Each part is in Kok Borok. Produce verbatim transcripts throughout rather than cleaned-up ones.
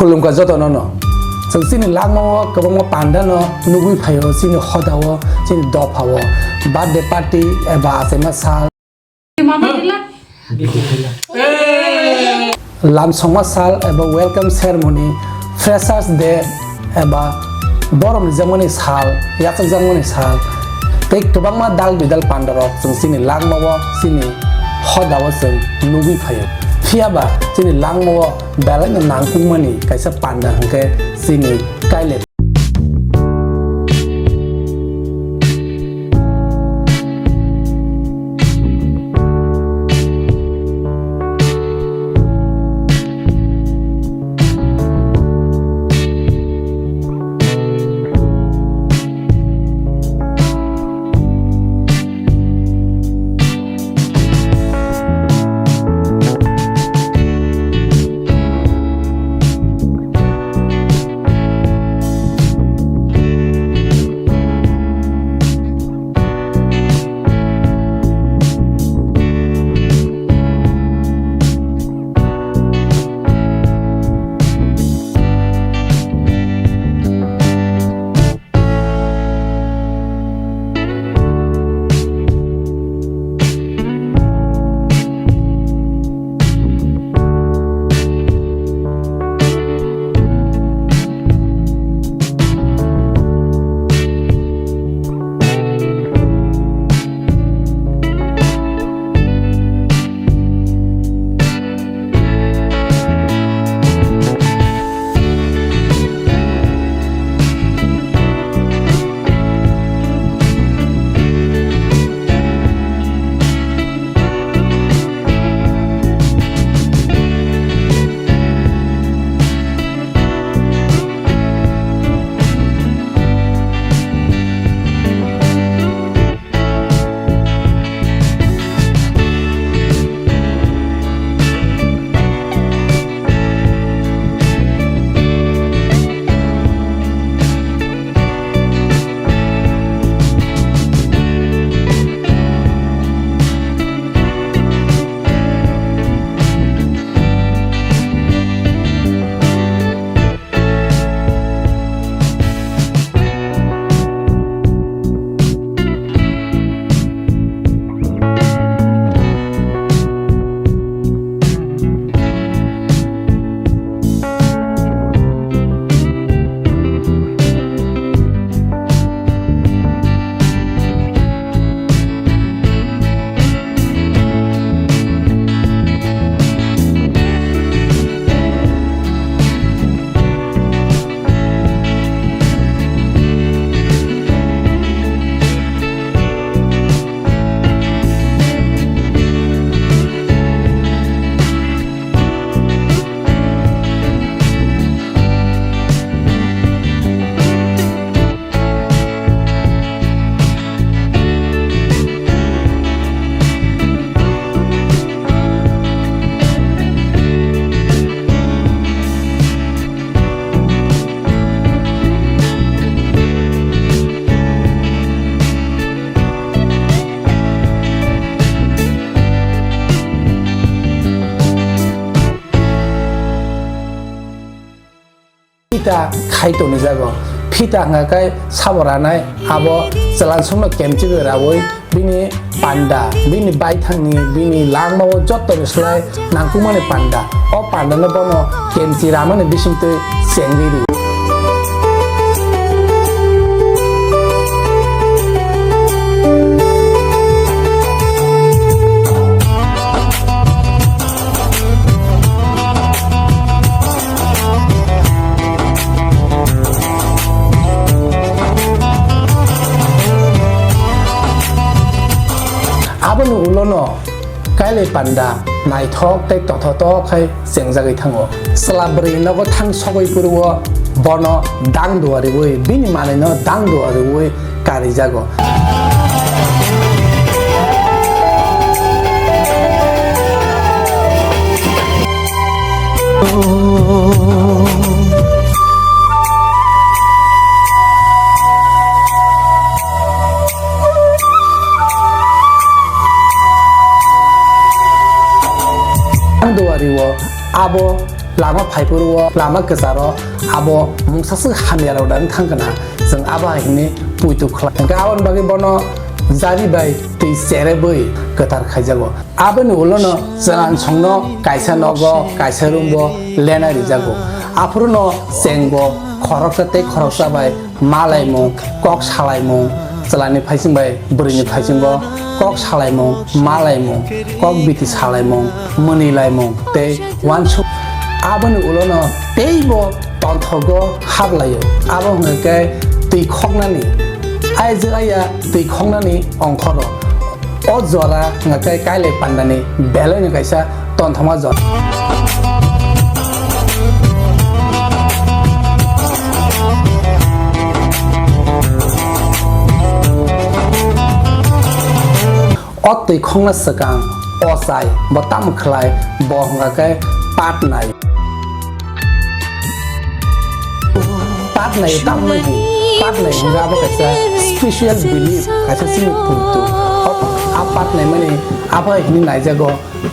Khulumkha jotono no. Chwng chini langmao kwbangma panda no nugwi phaio, chini hodao, chini dophao. Birthday party eba achaima sal. Lamsongma sal eba welcome ceremony, freshers day eba borok ni jagmani sal, yachak jagmani sal. Tei kwbangma dal bidal panda rok chwng chini langmao, chini hodao chwng nugwi phaio. Phiyaba chini langmao belai no nangkukmani kaisa panda hwnkhe chini Kailai. Phita khai tonijago. Phita hwnkha khe sabo ranai, abo chwlansongno kemchi bai raui bini panda, bini baithangni, bini langmao jottoni slai nangkukmani panda. O pandano bono kemchi ramani bisingtwi chengwi rio. Aboni ulono Kailai panda naithok tei tothotok khai chengjagwi thango. Chwla bwrwi nogo thang sogwi phuru o bono dang duariui, bini manwino dang duariui karijago. Ang duari o abo lam Lama phaiphuru o lama kwcharo abo mungsa swk hamya rok da wng thang kana, chwng abo hai hwnwi puitu khlai. Hwnkhe aboni bagwi bono jari bai twi cherebwi kwthar khaijago. Aboni ulono chwrangsongno kaisa nogo, kaisa roombo lena rijago. Aphuruno chengbo khoroksa tei khoroksa bai malaimung, kok salaimung, chwlani phaising bai bwrwini phaisingo kok salaimung, malaimung, kok biti salaimung, mwnwi laimung tei uansuk. Aboni ulono teibo tonthogo haplaio. Abo hwnkhe twi khoknani, aijwk aiya twi khoknani ongkhoro. O jora hwnkhe Kailai Pandani belaino kaisa tonthoma jora. O twi khokna swkang ochai bo tamo khlai, bo hwnkhe pat nai. Patnai tamni hi, patnai hwnba abo kaisa special belief, kaisa chini purtu. A patnai mani abo hai hwnwi naijago,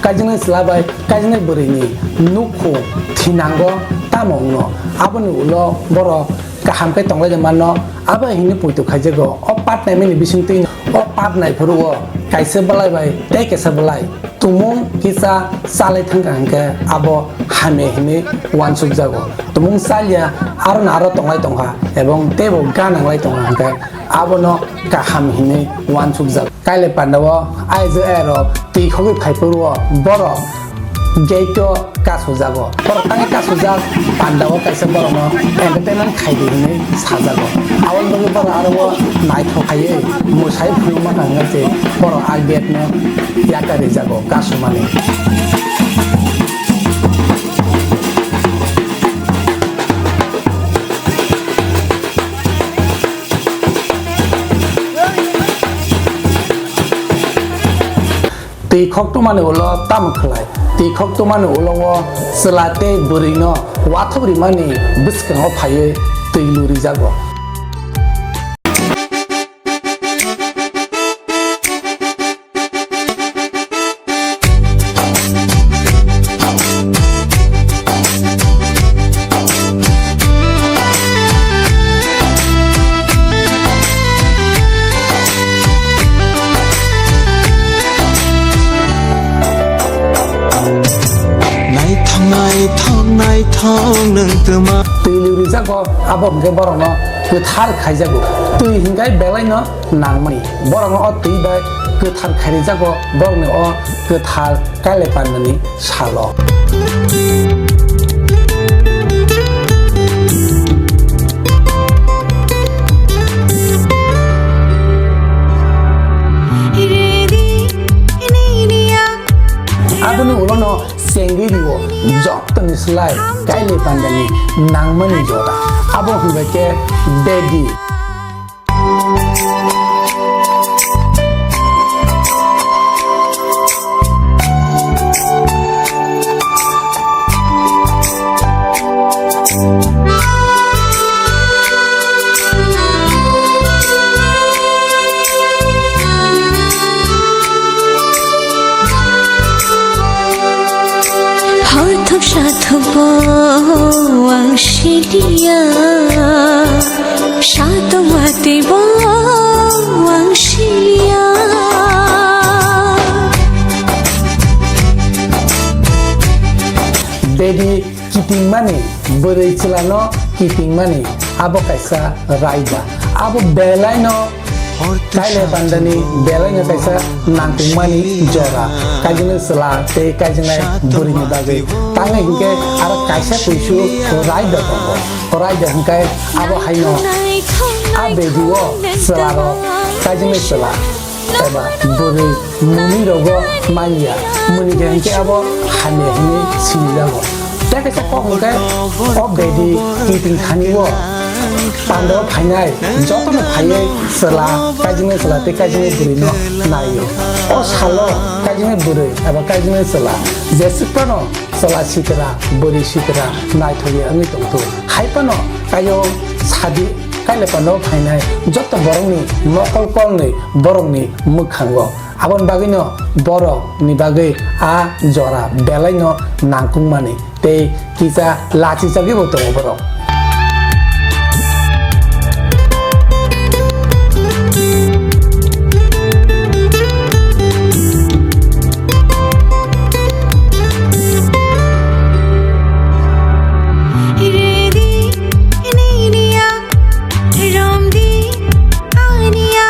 kaijaknai chwla bai kaijaknai bwrwini nukhung thinango tamo wngno. Aboni ulo borok kaham khe tonglaijak manno. Abo hai hwnwi poito khaijago. O patnai mani bisingtwi o patnai phuru o kaisa belai bai tei kaisa belai tumung kisa chalai thangkha hwnkhe abo hamya hinwi uansukjago. Tumung chalya aro no aro tonglai tongkha ebong teibo gananglai tongkha hwnkhe abono kaham hinwi uansukjago. Kailai Pandao aijwk ayarok twi khogwi phaiphuru o borok gate o kasu jago. Borok tangwi kasujak, Pandao kaisa borokno entertainment khaidi hinwi sajago. Aboni bagwi borok aro o naithok khaiwi mwsai phunukma tangwi se borok a gate no yaka rijago kasumani. Twi khoktumani ulo tamo khlai? Twi khoktumani ulo o chwla tei bwrwino wathop rimani bwskango phaiwi twi lurijago. Naithok, naithok, naithok nwng twma. Twi lurijago, abo hwnkhe borokno kwthar khaijago. Twi hwnkhe belaino nangmani. Borokno o twi bai kwthar khairijago, borokni o kwthar Kailai Pandani salo. Aboni ulono chengwi rio, jottoni slai Kailai Pandani nangmani jora. Abo hwnbai khe bedi. Hor thok sa thok bo ang siliya, sa tong watwi bo ang siliya. Bedi kitingmani, bwrwi chwlano kitingmani, abo kaisa raida. Abo belaino Kailai Pandani belaino kaisa nangkukmani jora, kaijaknai chwla tei kaijaknai bwrwini bagwi. Tangwi hinkhe aro kaisa kuisu raida tongo. Raida hinkhe abo haino a bedi o chwlarok, kaijaknai chwla eba bwrwi mwnwi rogo manya, mwnwi khe hinkhe abo hamya hinwi sinijago. Tei kaisa kok hwnkhe o bedi kiting thani o Pandao phainai jotono phaiwi chwla, kaijaknai chwla tei kaijaknai bwrwino naio. O salo kaijaknai bwrwi eba kaijaknai chwla jeswk phano chwla sitra, bwrwi sitra naithokya wngwi tongthok. Hai phano kaio sadi Kailai Pandao phainai joto borokni mokol kolnwi borokni mwkhango. Aboni bagwino borokni bagwi a jora belaino nangkukmani. tei kisa lachichagwibo tongo borok. Redi nini ya, romdi ani ya,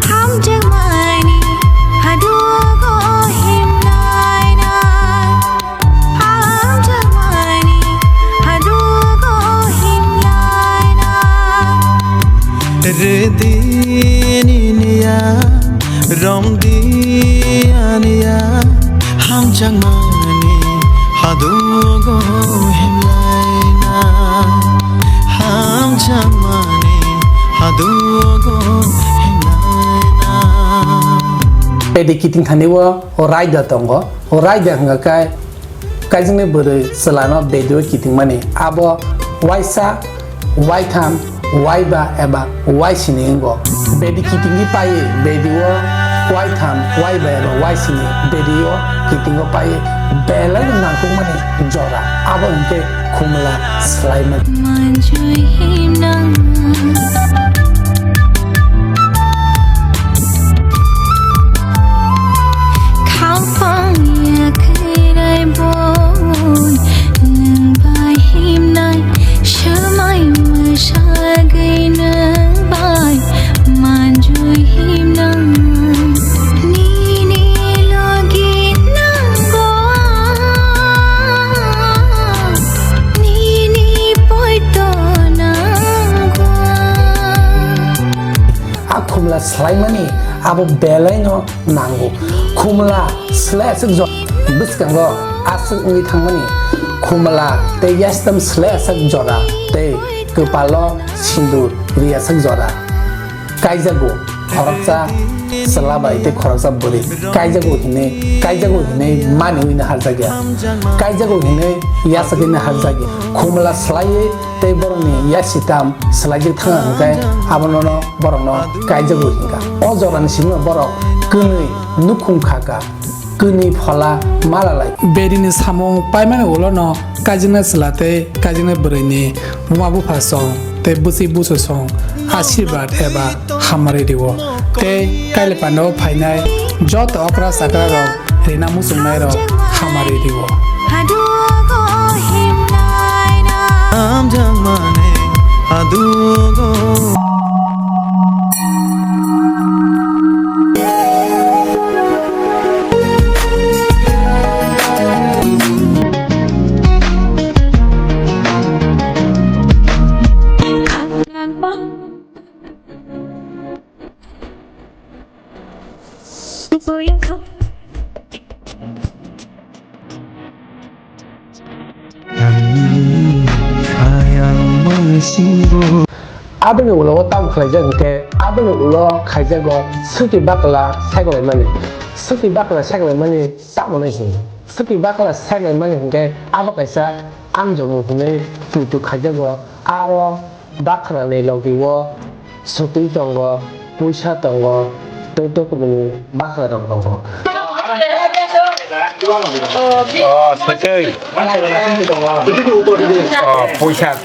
hamjakmani hadugo himlaina. Hamjakmani hadugo himlaina. Redi nini ya, romdi ani ya, hamjakmani hadugo himlaina. Hamjakmani hadugo himlaina. Bedi kiting thani o raida tongo, o raida hwnga khe Kaijaknai bwrwi chwlano bedi o kitingmani, abo waisa, waitham, waiba eba waisini wngo. Bedi kitingwi paiwi bedi o waitham, waiba eba waisini bedi o kitingo paiwi belai no nangkukmani jora, abo hwnkhe khumla swlaimani. Manjui himnang. Khaphang yakhirai boi, nwng bai himnai, swmai mwsagwi nwng bai, manjui himnang. Nini logi nango ang, nini poito nango ang. A khumla swlaimani abo belaino nango. Khumla swlai aswk jora bwskango aswk wngwi thangmani. Khumla tei yastam swlai aswk jora tei kwpalo sindur ri aswk jora. Kaijago khoroksa chwla bai tei khoroksa bwrwi. Kaijago hinwi, kaijago hinwi mani wino harjakya. Kaijago hinwi yasagwino harjakya. Khumla swlaiwi tei borokni yasitam swlaijak thangkha hwnkhe abono borokno kaijago hinkha. O jorani simi borok kwnwi nukhung khaka, kwnwi phola malalai. Bedini samung paimani ulono kaijaknai chwla tei kaijaknai bwrwini buma bupha song tei bwswi busu song asirwad eba hamari rio. Tei kaile pandao phainai joto okra chakra rok rina muchungnai rok hamari rio. Hadugo himnaina. Hamjakmani hadugo. Aboni ulo o tamo khlaijak hwnkhe, aboni ulo khaijago swkwi bakla seklaimani. Swkwi bakla seklaimani tamo nai hwn. Swkwi bakla seklaimani hwnkhe abo kaisa amjokmung hwnwi poito khaijago. Aro Bakhrani logi o swtwi tongo, puisa tongo, tei dophani bakhrarok tongo. O, swtwi. O, puisa.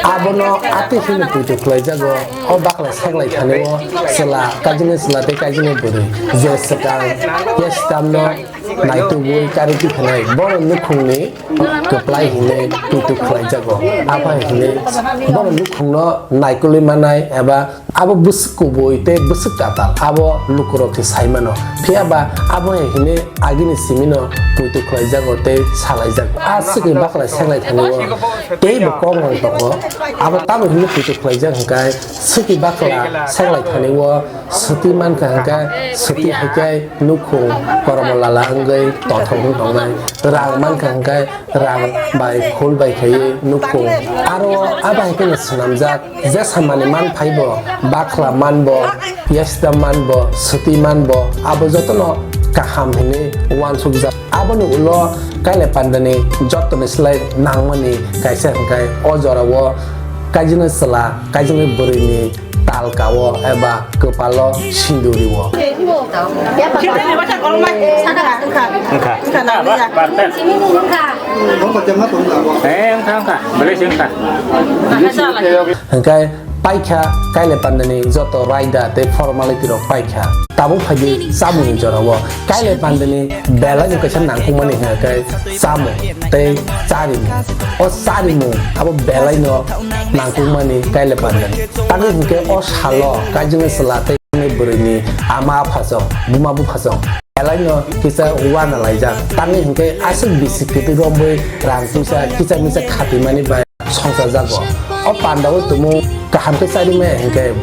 Abono atwi hwnwi poito khlaijago. O bakla seklai thani o chwla, kajini chwla tei kajini bwrwi je swkang, ya swtamno naitugwi karwi twi phanai. Bono nukhungni kwplai hinwi poito khlaijago. Aphai hinwi bono nukhungno naikolwi manai eba abo bwswk kubui tei bwswk tatal abo lukurok khe sai mano. Phiya ba abo hai hinwi agini simino poito khlaijago tei salaijago. A swkni bakla seklai thani o teibo kok nang tongo. Abo tamo hinwi poito khlaijak hwnkhe swkni bakla seklai thani o swtwi mankha hwnkhe swtwi hai khe nukhung kormo lala wngwi tongthok wng tongnai. Rang mankha hwnkhe rang bai khul bai khaiwi nukhung. Aro abo hai kheno swnamjak, jesa manwi man phaibo, bakla manbo, yasta manbo, swtwi manbo, abo jotono kaham hinwi uansukjak. Aboni ulo kaile pandani jotoni slai nangmani kaisa hwnkhe o jorao kaijwkni chwla, kaijwkni bwrwini talkao eba kwpalo sindurio. Wngkha. Eh, wngkha, wngkha. Belai se wngkha. Hwnkhe paikha Kailai Pandani joto raida tei formality rok paikha. Tabuk phaidi chamungni jorao Kailai Pandani belaino kaisa nangkukmani hwnkhe chamung tei charimung. O charimung abo belaino nangkukmani Kailai Pandani. Tamni hwnkhe o salo Kaijaknai chwla tei bwrwini ama aphasong, buma buphasong belaino kisa uana laijak. Tamni hwnkhe aswk bisi kwtwi romwi rang puisa kisa misa khatimani bai songchajago. O pandao tumung kaham khe charimaya hwnkhe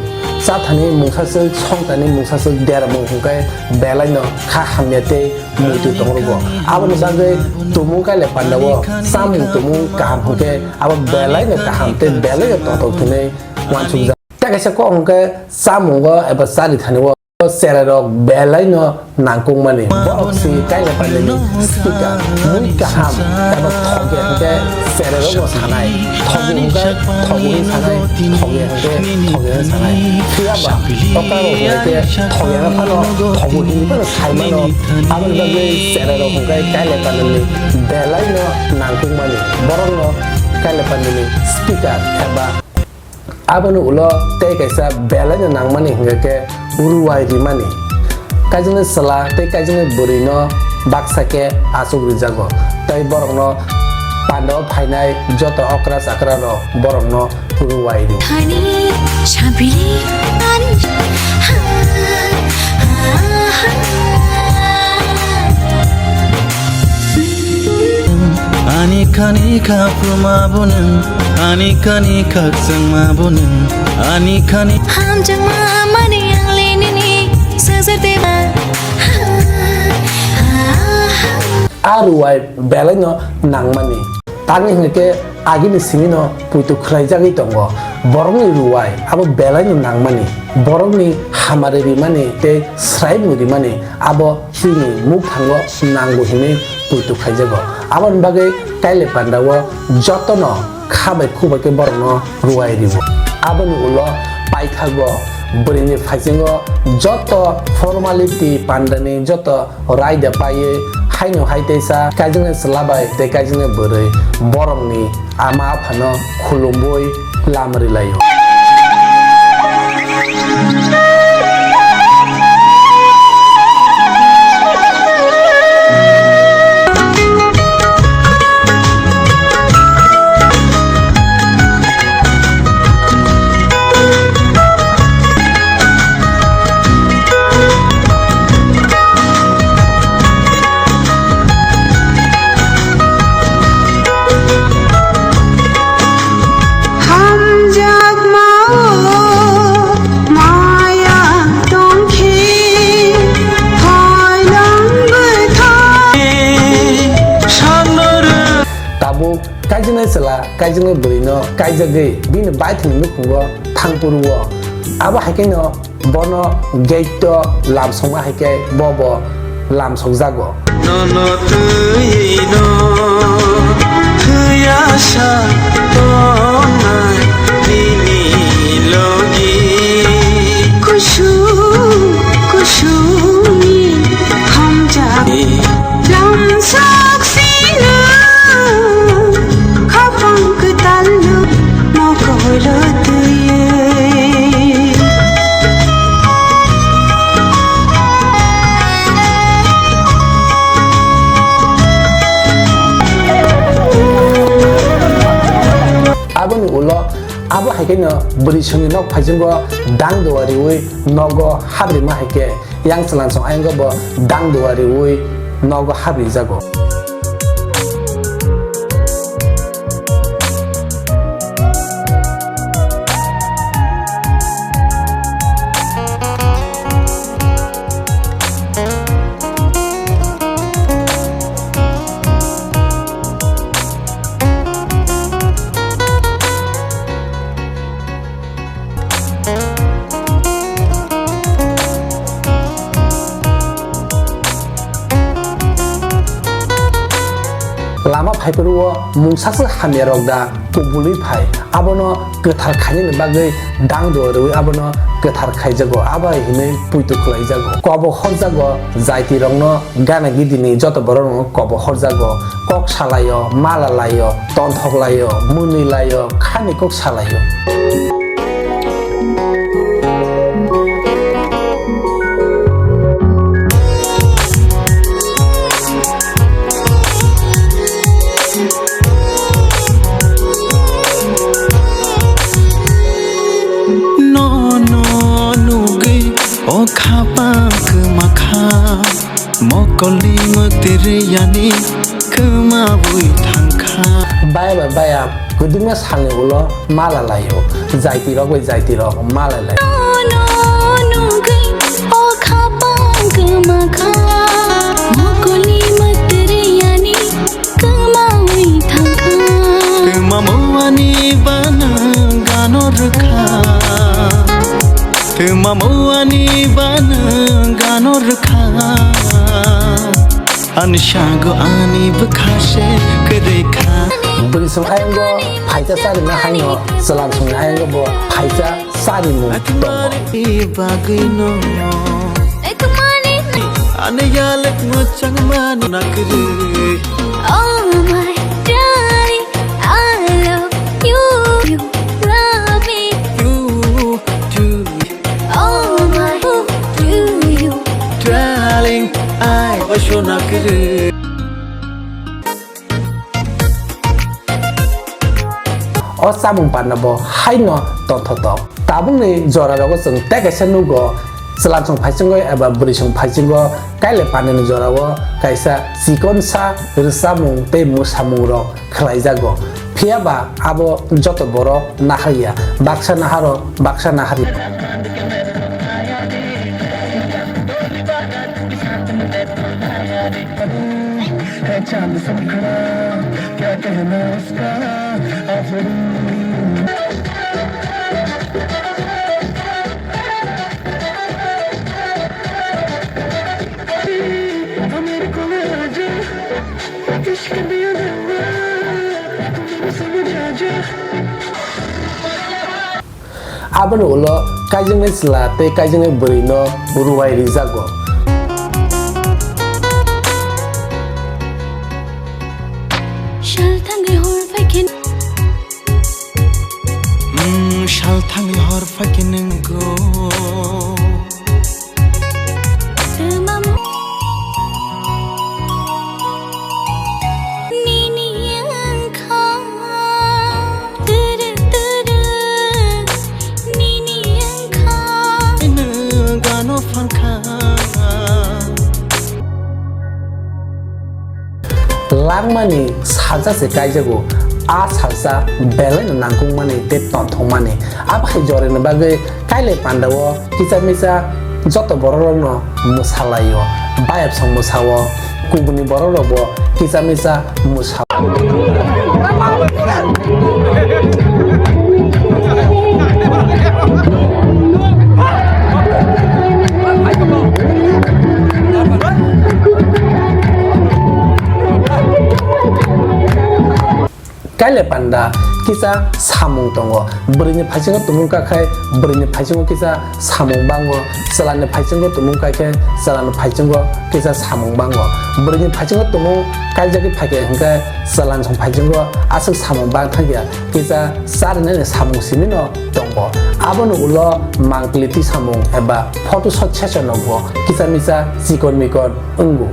chathani mungsaswk, songthani mungsaswk deramung hwnkhe belaino kha hamya tei muitu tongrwgo. Aboni bagwi tumung Kailai Pandao chamung tumung kaham hwnkhe abo belaino kaham tei belaino totok hinwi uansukjak. Tei kaisa kok hwnkhe chamungo eba charithani o. Cherai rok belai no nangkukmani. Borok si Kailai Pandani speaker, mui kaham eba thokya hwnkhe cherai rok bo sanai. Thogo hwnkhe thogo hwnwi sanai, thokya hwnkhe thokya hwnwi sanai. Phiya ba okra rok hwnkhe thokya no phano thogo hwnwi phano sai mano. Aboni bagwi cherai rok hwnkhe Kailai Pandani belai no nangkukmani. Borok no Kailai Pandani speaker eba Aboni ulo tei kaisa belai no nangmani hwnkhe khe ruwai rimani. Kaijaknai chwla tei kaijaknai bwrwi no baksa khe achuk rijago, tei borok no pandao phainai joto okra chakra rok borok no ruwai ri. Thani sabili ani ha, ha, ha. Ani khani khapruma bo nwng, ani khani khakchangma bo nwng, ani khani hamjakma mani ang le nini sajak deba. A ruwai belai no nangmani. Tamni hwnkhe agini simi no puitu khwlaijagwi tongo. Borokni ruwai abo belai no nangmani. Borokni hamari rimani tei swraimung rimani abo chini mukthango nango hinwi puitu khaijago. Aboni bagwi Kailai Pandao jotono kha bai khu bai khe borokno ruwai rio. Aboni ulo paithago bwrwini phaisingo joto formality pandani joto raida paiwi haino hai teisa kaijaknai chwla bai tei kaijaknai bwrwi borokni ama aphano khulumwi lama rilaio. Hamjakmao maya tongkhe phailangwi thang. Tabuk kaijaknai chwla, kaijaknai bwrwino kaijagwi bini baithangni nukhungo thangphuru-o. Abo hai kheno Bono gate-o lamsokma hai khe bo bo lamsokjago. Nono twiwi no thwiya sa tongnai nini logi. Kusung kusungni hamjak lamsok sino khapang kwtalno mokolo twiwi. Aboni ulo abo hai kheno bwrwi songni nok phaisingo dang duwa riwi nogo habrima hai khe yang chwlangsong ayangbo dang duwa riwi nogo habrijago. Haiphuru o mungsaswk hamya rok da kubului phai, abono kwthar khainani bagwi dang dua rwui abono kwthar khaijago, abo hai hinwi puitu khwlaijago. Kobo horjago, jaiti rokno gana gidini joto borok rokno kobo horjago, kok salaio, mala laio, tonthok laio, mwnwi laio, khani kok salaio. Nono nugwi o khapang kwma kha, mokolni mwtwrwi yani kwmawi thangkha. Baya ba baya, kwdwkma salni ulo mala laio, jaiti rok bai jaiti rok mala laio. Nono nugwi o khapang kwma kha, mokolni mwtwrwi yani kwmawi thangkha. Twma muani bana gano rwkha. Twma muani bana gano rwkha. Ani sago ani bwkha se kwrwi kha. Bwrwi song ayang go phaisa charina haino chwla songni ayang go bo phaisa. Sarimung tongo. Ani bagwino. Ani yalek mwchang mani nakwrwi. Oh my darling, I love you, you love me. You do. Oh my, do you? Darling, I was your nakwrwi. O chamung panda bo haino tongthotok. Tabukni jora rogo chwng tei kaisa nugo, chwla song phaisingo eba bwrwi song phaisingo kailai pandani jorao kaisa chikonsa rwchapmung tei mwsamung rok khwlaijago. Phiya ba abo joto borok naharya, baksa naharo, baksa naharya. Aboni ulo kaijaknai chwla tei kaijaknai bwrwino ruwai rijago. Sal thangwi hor phaikhe. Hmm, sal thangwi hor phaikhe nunggo. Langmani salsa se kaijago, a salsa belaino nangkukmani tei tonthokmani. Abo hai jorani bagwi kailai pandao kisa misa joto bororokno mwsalaio, bayapsong mwsao, kubuni bororokbo kisa misa mwsao. Kailai panda kisa samung tongo. Bwrwini phaisingo tumung kakhai, bwrwini phaisingo kisa samung bango. Chwlani phaisingo tumung kaikhe, chwlani phaisingo kisa samung bango. Bwrwini phaisingo tumung kaijagwi phaikhe hwnkhe chwlani song phaisingo aswk samung bang thangya. Kisa charinani samung simino tongo. Aboni ulo mangpili tisamung eba photo shoot session rokbo kisa misa chikon mikon wngo.